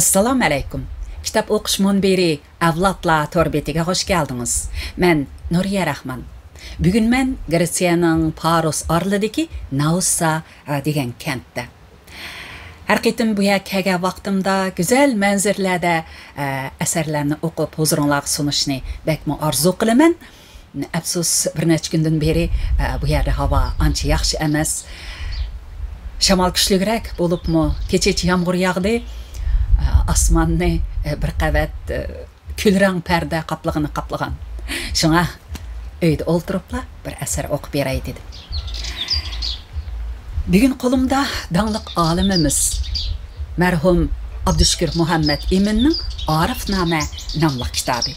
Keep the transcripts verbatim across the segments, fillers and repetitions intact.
ئەسسالامۇ ئەلەيكۇم. كىتاب ئوقۇش مۇنبىرى ئەۋلادلار تور بېتىگە خۇش كەلدىڭىز. مەن نۇرىيە راخمان. بۈگۈن مەن گرېتسىيەنىڭ پاروس ئارىلىدىكى ناۋسا، ئە، دېگەن كەنتتە. ھەر قېتىم بۇ يەرگە كەلگەن ۋاقتىمدا گۈزەل مەنزىرىلەردە، ئە، ئەسەرلەرنى ئوقۇپ ھۇزۇرۇڭلارغا سۇنۇشنى بەكمۇ ئارزۇ قىلىمەن. ئەپسۇس، بىر نەچچە كۈندىن بېرى، ئە، بۇ يەردە ھاۋا ئانچە ياخشى ئەمەس. شامال كۈچلۈكرەك بولۇپمۇ، كېچىچە يامغۇر ياغدى. ئە، ئاسماننى، ئە، بىر قەۋەت، ئە، كۈلرەڭ پەردە قاپلىغىنى قاپلىغان. شۇڭا ئۆيدە ئولتۇرۇپلا بىر ئەسەر ئوقۇپ بېرەي دېدىم. بۈگۈن قولۇمدا داڭلىق ئالىمىمىز مەرھۇم ئابدۇشۈكۈر مۇھەممەت ئىمىننىڭ ئارىفنامە ناملىق كىتابى.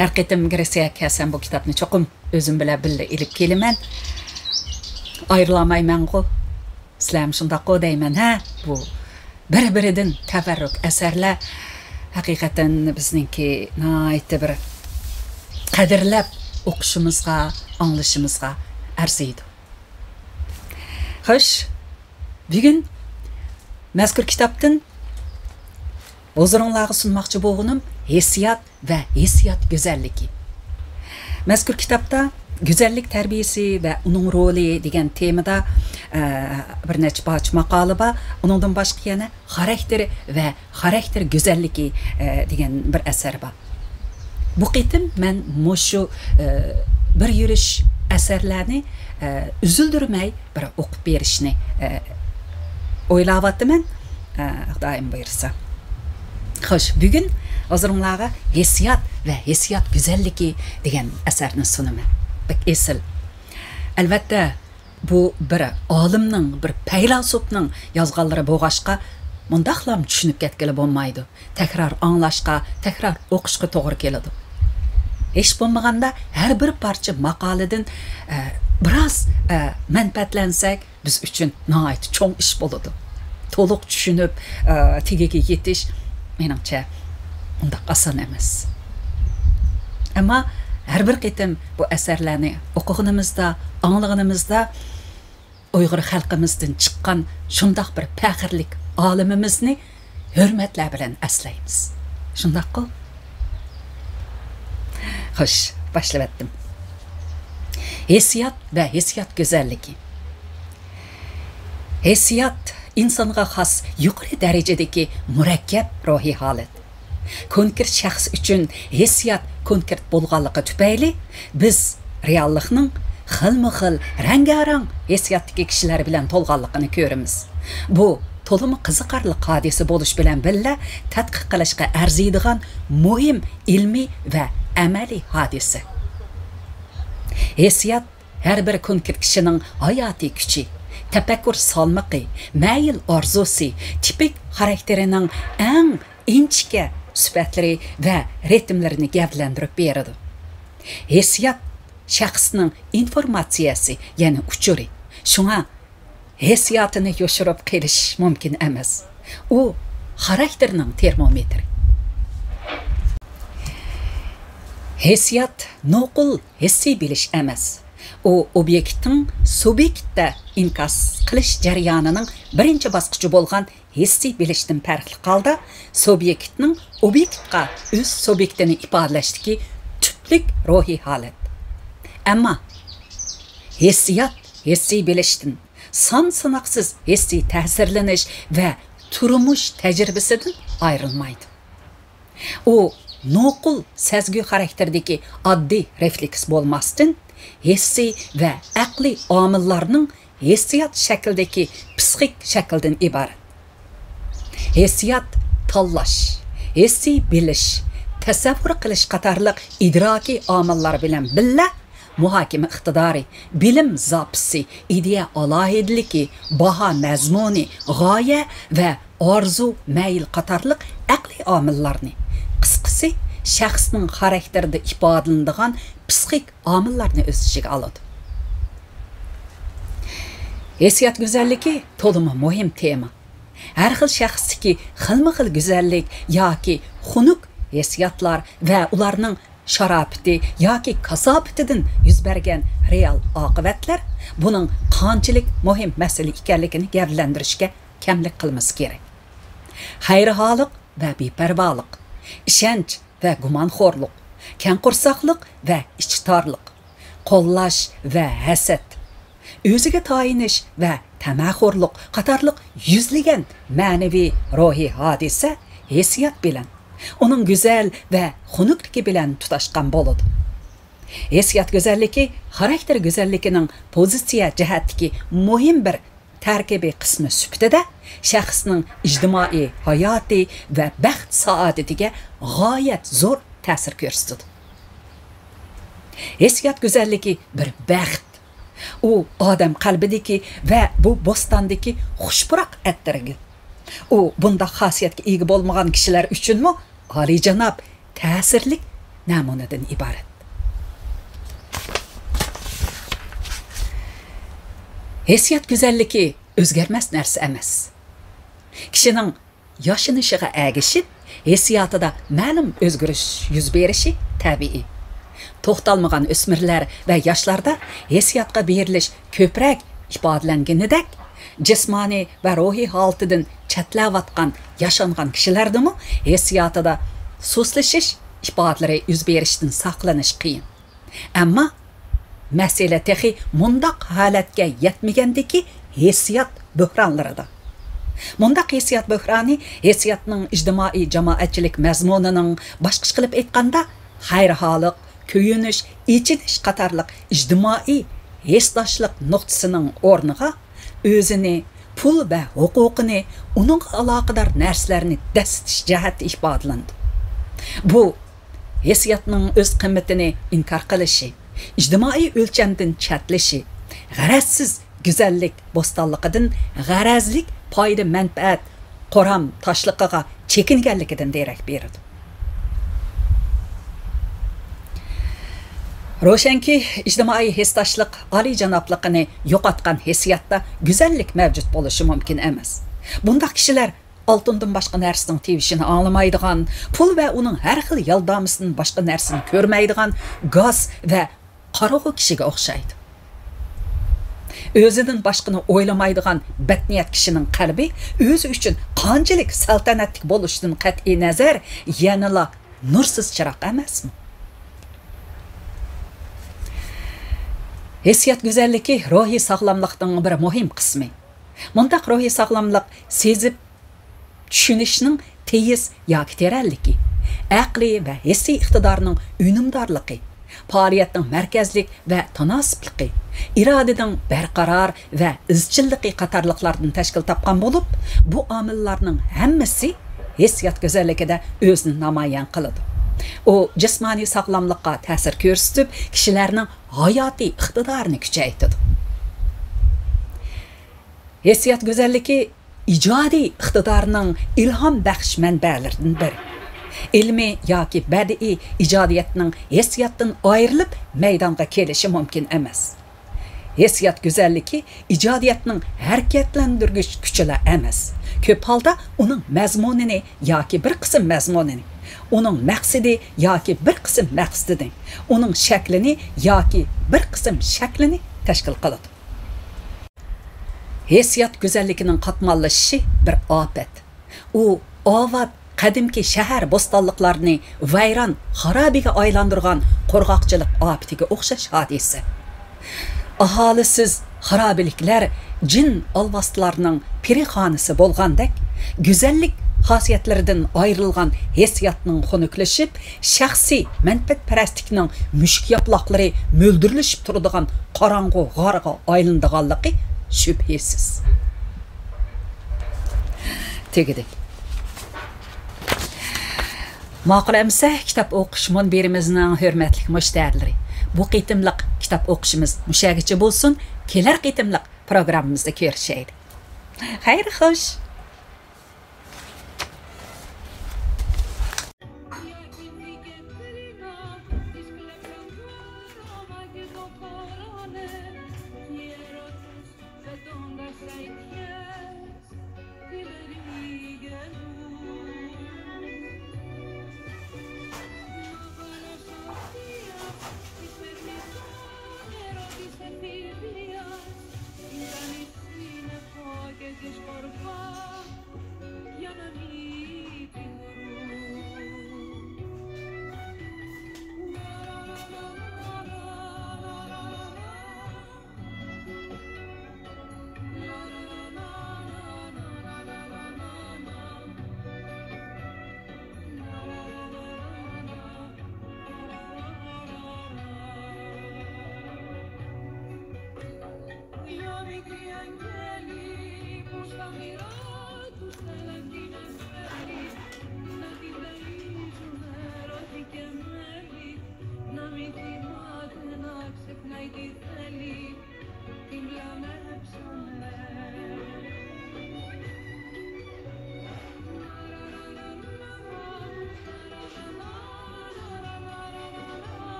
ھەر قېتىم گرېتسىيەگە كەلسەم، بۇ كىتابنى چوقۇم ئۆزۈم بىلەن بىللە ئېلىپ كېلىمەن. ئايرىلالمايمەنغۇ. سىلەرمۇ شۇنداققۇ دەيمەن، ھە؟ بۇ بىر-بىرىدىن تەۋەررۈك ئەسەرلەر ھەقىقەتەن بىزنىڭكى ناھايىتى بىر قەدىرلەپ ئوقۇشىمىزغا، ئاڭلىشىمىزغا ئەرزىيدۇ. خوش، بۈگۈن مەزكۇر كىتابتىن ھۇزۇرۇڭلارغا سۇنماقچى بولغىنىم ھېسسىيات ۋە ھېسسىيات گۈزەللىكى. مەزكۇر كىتابتا گۈزەللىك تەربىيىسى ۋە ئۇنىڭ رولى دېگەن تېمىدا، ئە، بىر نەچچە پارچە ماقالە بار. ئۇنىڭدىن باشقا يەنە خاراكتېر ۋە خاراكتېر گۈزەللىكى، ئە، دېگەن بىر ئەسەر بار. بۇ قېتىم مەن مۇشۇ، ئە، بىر يۈرۈش ئەسەرلەرنى، ئە، ئۈزۈلدۈرمەي بىر ئوقۇپ بېرىشنى، ئە، ئويلاۋاتىمەن. ئە، خۇدايىم بۇيرۇسا. خوش، بۈگۈن ھۇزۇرۇڭلارغا ھېسسىيات ۋە ھېسسىيات گۈزەللىكى دېگەن ئەسەرنى سۇنىمەن. بەك ئېسىل. ئەلۋەتتە، بۇ بىر ئالىمنىڭ، بىر پەيلاسوپنىڭ يازغانلىرى بولغاچقا، مۇنداقلام چۈشىنىپ كەتكىلى بولمايدۇ. تەكرار ئاڭلاشقا، تەكرار ئوقۇشقا توغرا كېلىدۇ. ھېچ بولمىغاندا ھەر بىر پارچە ماقالىدىن، ئە، بىراز، ئە، مەنپەئەتلەنسەك، بىز ئۈچۈن ناھايىتى چوڭ ئىش بولىدۇ. تولۇق چۈشىنىپ، ئە، تېگىگە يېتىش، مېنىڭچە، ئۇنداق ئاسان ئەمەس. ئەمما ھەر بىر قېتىم بۇ ئەسەرلەرنى ئوقۇغىنىمىزدا، ئاڭلىغىنىمىزدا، ئۇيغۇر خەلقىمىزدىن چىققان شۇنداق بىر پەخىرلىك ئالىمىمىزنى ھۆرمەتلەر بىلەن ئەسلەيمىز. شۇنداققۇ؟ خوش، باشلىۋەتتىم. ھېسسىيات ۋە ھېسسىيات گۈزەللىكى. ھېسسىيات ئىنسانغا خاس يۇقىرى دەرىجىدىكى مۇرەككەپ روھىي ھالەت. كونكرېت شەخس ئۈچۈن ھېسسىيات كونكرېت بولغانلىقى تۈپەيلى، بىز رېئاللىقنىڭ خىلمۇ خىل، رەڭگارەڭ ھېسسىياتتىكى كىشىلەر بىلەن تولغانلىقىنى كۆرىمىز. بۇ تولىمۇ قىزىقارلىق ھادىسە بولۇش بىلەن بىللە، تەتقىق قىلىشقا ئەرزىيدىغان مۇھىم ئىلمىي ۋە ئەمەلىي ھادىسە. ھېسسىيات ھەر بىر كونكرېت كىشىنىڭ ھاياتىي كۈچى، تەپەككۇر سالمىقى، مەيىل ئارزۇسى، تىپىك خاراكتېرىنىڭ ئەڭ ئىنچىكە سۈپەتلىرى ۋە رىتىملىرىنى گەۋدىلەندۈرۈپ بېرىدۇ. ھېسسىيات شەخسنىڭ ئىنفورماتسىيەسى، يەنى ئۇچۇرى. شۇڭا ھېسسىياتىنى يوشۇرۇپ قېلىش مۇمكىن ئەمەس. ئۇ خاراكتېرنىڭ تېرمومېتىرى. ھېسسىيات نوقۇل ھېسسىي بىلىش ئەمەس. ئۇ ئوبيېكتنىڭ سۇبيېكتتە ئىنكاس قىلىش جەريانىنىڭ بىرىنچى باسقۇچى بولغان ھېسسىي بىلىشتىن پەرقلىق ھالدا، سۇبيېكتنىڭ ئوبيېكتقا ئۆز سۇبيېكتىنى ئىپادىلەشتىكى تۈپلۈك روھىي ھالەت. ئەمما ھېسسىيات ھېسسىي بىلىشتىن، سان-ساناقسىز ھېسسىي تەسىرلىنىش ۋە تۇرمۇش تەجرىبىسىدىن ئايرىلمايدۇ. ئۇ نوقۇل سەزگۈ خاراكتېرىدىكى ئاددىي رېفلېكس بولماستىن، ھېسسىي ۋە ئەقلىي ئامىللارنىڭ ھېسسىيات شەكلىدىكى پسىخىك شەكىلدىن ئىبارەت. ھېسسىيات تاللاش، ھېسسىي بىلىش، تەسەۋۋۇر قىلىش قاتارلىق ئىدراكىي ئامىللار بىلەن بىللە، مۇھاكىمە ئىقتىدارى، بىلىم زاپىسى، ئىدىيە ئالاھىدىلىكى، باھا مەزمۇنى، غايە ۋە ئارزۇ، مەيىل قاتارلىق ئەقلىي ئامىللارنى، قىسقىسى، شەخسنىڭ خاراكتېرىدا ئىپادىلىنىدىغان پسىخىك ئامىللارنى ئۆز ئىچىگە ئالىدۇ. ھېسسىيات گۈزەللىكى تولىمۇ مۇھىم تېما. ھەر خىل شەخستىكى خىلمۇ خىل گۈزەللىك ياكى خۇنۈك ھېسسىياتلار ۋە ئۇلارنىڭ شاراپىتى ياكى كاساپىتىدىن يۈز بەرگەن رېئال ئاقىۋەتلەر بۇنىڭ قانچىلىك مۇھىم مەسىلە ئىكەنلىكىنى گەۋدىلەندۈرۈشكە كەملىك قىلمىسا كېرەك. خەيرىھالىق ۋە بىپەرۋالىق، ئىشەنچ ۋە گۇمانخورلۇق، كەڭ قورساقلىق ۋە ئىچى تارلىق، قوللاش ۋە ھەسەت، ئۆزىگە تايىنىش ۋە تەمەخورلۇق قاتارلىق يۈزلىگەن مەنىۋى روھىي ھادىسە ھېسسىيات بىلەن، ئۇنىڭ گۈزەل ۋە خۇنۈكلۈكى بىلەن تۇتاشقان بولىدۇ. ھېسسىيات گۈزەللىكى خاراكتېر گۈزەللىكىنىڭ پوزىتسىيە جەھەتتىكى مۇھىم بىر تەركىبىي قىسمى سۈپىتىدە شەخسنىڭ ئىجتىمائىي ھاياتى ۋە بەخت سائادىتىگە غايەت زور تەسىر كۆرسىتىدۇ. ھېسسىيات گۈزەللىكى بىر بەخت. ئۇ ئادەم قەلبىدىكى ۋە بۇ بوستاندىكى خۇش پۇراق ئەتىرگۈل. ئۇ بۇنداق خاسىيەتكە ئىگە بولمىغان كىشىلەر ئۈچۈنمۇ ئالىيجاناب، تەسىرلىك نەمۇنىدىن ئىبارەت. ھېسسىيات گۈزەللىكى ئۆزگەرمەس نەرسە ئەمەس. كىشىنىڭ ياشىنىشىغا ئەگىشىپ، ھېسسىياتىدا مەلۇم ئۆزگىرىش يۈز بېرىشى تەبىئىي. توختالمىغان ئۆسمۈرلەر ۋە ياشلاردا ھېسسىياتقا بېرىلىش كۆپرەك ئىپادىلەنگىنىدەك، جىسمانىي ۋە روھىي ھالىتىدىن چەتلەۋاتقان ياشانغان كىشىلەردىمۇ ھېسسىياتىدا سۇسلىشىش ئىپادىلىرى يۈز بېرىشتىن ساقلىنىش قىيىن. ئەمما مەسىلە تېخى مۇنداق ھالەتكە يەتمىگەندىكى ھېسسىيات بۆھرانلىرىدا. مۇنداق ھېسسىيات بۆھرانى ھېسسىياتنىڭ ئىجتىمائىي جامائەتچىلىك مەزمۇنىنىڭ، باشقىچە قىلىپ ئېيتقاندا، خەيرىھالىق، كۆيۈنۈش، ئېچىنىش قاتارلىق ئىجتىمائىي ھېسداشلىق نۇقتىسىنىڭ ئورنىغا ئۆزىنى، پۇل ۋە ھوقۇقىنى، ئۇنىڭغا ئالاقىدار نەرسىلەرنى دەسسىتىش جەھەتتە ئىپادىلىنىدۇ. بۇ ھېسسىياتنىڭ ئۆز قىممىتىنى ئىنكار قىلىشى، ئىجتىمائىي ئۆلچەمدىن چەتلىشى، غەرەزسىز گۈزەللىك بوستانلىقىدىن غەرەزلىك پايدا-مەنپەئەت قورام تاشلىقىغا چېكىنگەنلىكىدىن دېرەك بېرىدۇ. روشەنكى، ئىجتىمائىي ھېسداشلىق ئالىيجانابلىقىنى يوقاتقان ھېسسىياتتا گۈزەللىك مەۋجۇت بولۇشى مۇمكىن ئەمەس. بۇنداق كىشىلەر ئالتۇندىن باشقا نەرسىنىڭ تىۋىشىنى ئاڭلىمايدىغان، پۇل ۋە ئۇنىڭ ھەر خىل يالدامىسىدىن باشقا نەرسىنى كۆرمەيدىغان گاس ۋە قارىغۇ كىشىگە ئوخشايدۇ. ئۆزىدىن باشقىنى ئويلىمايدىغان بەتنىيەت كىشىنىڭ قەلبى ئۆزى ئۈچۈن قانچىلىك سەلتەنەتلىك بولۇشىدىن قەتئىينەزەر، يەنىلا نۇرسىز چىراغ ئەمەسمۇ؟ ھېسسىيات گۈزەللىكى روھىي ساغلاملىقنىڭ بىر مۇھىم قىسمى. مۇنداق روھىي ساغلاملىق سېزىپ چۈشىنىشنىڭ تېيىز ياكى تېرەنلىكى، ئەقلىي ۋە ھېسسىي ئىقتىدارنىڭ ئۈنۈمدارلىقى، پائالىيەتنىڭ مەركەزلىك ۋە تاناسىپلىقى، ئىرادىنىڭ بەرقارار ۋە ئىزچىللىقى قاتارلىقلاردىن تەشكىل تاپقان بولۇپ، بۇ ئامىللارنىڭ ھەممىسى ھېسسىيات گۈزەللىكىدە ئۆزىنى نامايان قىلىدۇ. ئۇ جىسمانىي ساغلاملىققا تەسىر كۆرسىتىپ، كىشىلەرنىڭ ھاياتىي ئىقتىدارىنى كۈچەيتىدۇ. ھېسسىيات گۈزەللىكى ئىجادىي ئىقتىدارنىڭ ئىلھام بەخش مەنبەلىرىدىن بىرى. ئىلمىي ياكى بەدىئىي ئىجادىيەتنىڭ ھېسسىياتتىن ئايرىلىپ مەيدانغا كېلىشى مۇمكىن ئەمەس. ھېسسىيات گۈزەللىكى ئىجادىيەتنىڭ ھەرىكەتلەندۈرگۈچ كۈچىلا ئەمەس، كۆپ ھالدا ئۇنىڭ مەزمۇنىنى ياكى بىر قىسىم مەزمۇنىنى، ئۇنىڭ مەقسىتى ياكى بىر قىسىم مەقسىتىنى، ئۇنىڭ شەكلىنى ياكى بىر قىسىم شەكلىنى تەشكىل قىلىدۇ. ھېسسىيات گۈزەللىكىنىڭ قاتماللىشىشى بىر ئاپەت. ئۇ ئاۋات قەدىمكى شەھەر بوستانلىقلارنى ۋەيران خارابىگە ئايلاندۇرغان قۇرغاقچىلىق ئاپىتىگە ئوخشاش ھادىسە. ئاھالىسىز خارابىلىكلەر جىن ئالۋاستىلارنىڭ پىرىخانىسى بولغاندەك، گۈزەللىك خاسىيەتلىرىدىن ئايرىلغان ھېسسىياتنىڭ خۇنۈكلىشىپ، شەخسىي مەنپەئەتپەرەسلىكنىڭ مۈشۈك ياپىلاقلىرى مۆلدۈرلىشىپ تۇرىدىغان قاراڭغۇ غارغا ئايلىنىدىغانلىقى شۈبھىسىز. تۈگىدى. ماقۇل ئەمىسە، كىتاب ئوقۇش مۇنبىرىمىزنىڭ ھۆرمەتلىك مۇشتەرىلىرى، بۇ قېتىملىق كىتاب ئوقۇشىمىز مۇشۇ يەرگىچە بولسۇن. كېلەر قېتىملىق پروگراممىمىزدا كۆرۈشەيلى. خەير خوش. Angeli, που στα όνειρά τους θέλαν την Ευτέλη, να την ταΐζουνε ερωτικεμένη, να μη θυμάται, να ξεχνάει τι θέλει, την πλανέψανε.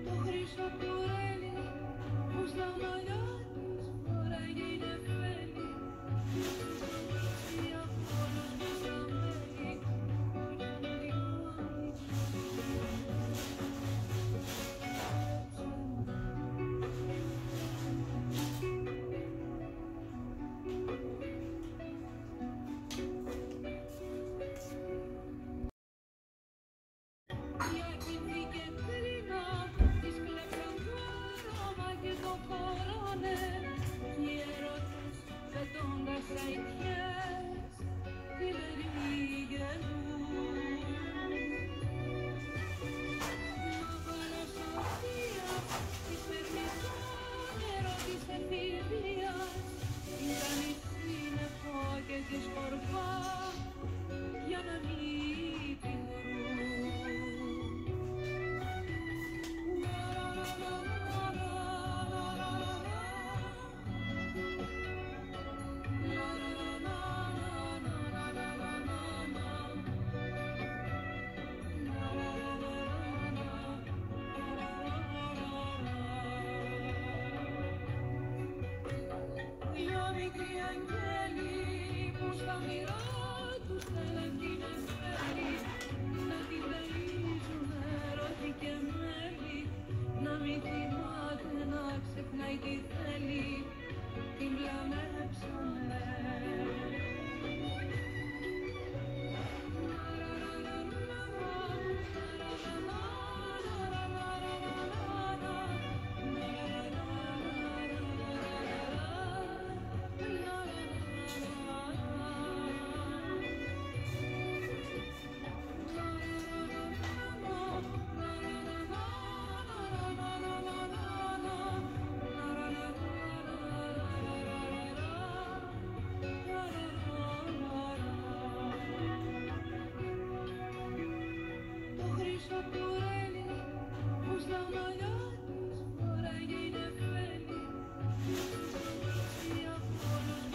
Το χρυσό κουρέλι που στα μαλλιά της φοράγε η Νεφέλη, από όλους μας τα μέλη, διακινήθηκε κρίμα, της κλέψαν το αρώμα και το χώρουνε. Οι έρωτες πετώντας αηδιές τη λερή γεννούν. Μα ο Πανός ο Θείος της παίρνει το νερό της εφηβείας, την κάνει σύννεφο και τη σκορπά για να μην την Δυο μικροί αγγέλοι που στα όνειρά τους θέλαν την Ευτέλη, να την ταΐζουνε ερωτικεμένη, να μη θυμάται, να ξεχνάει τι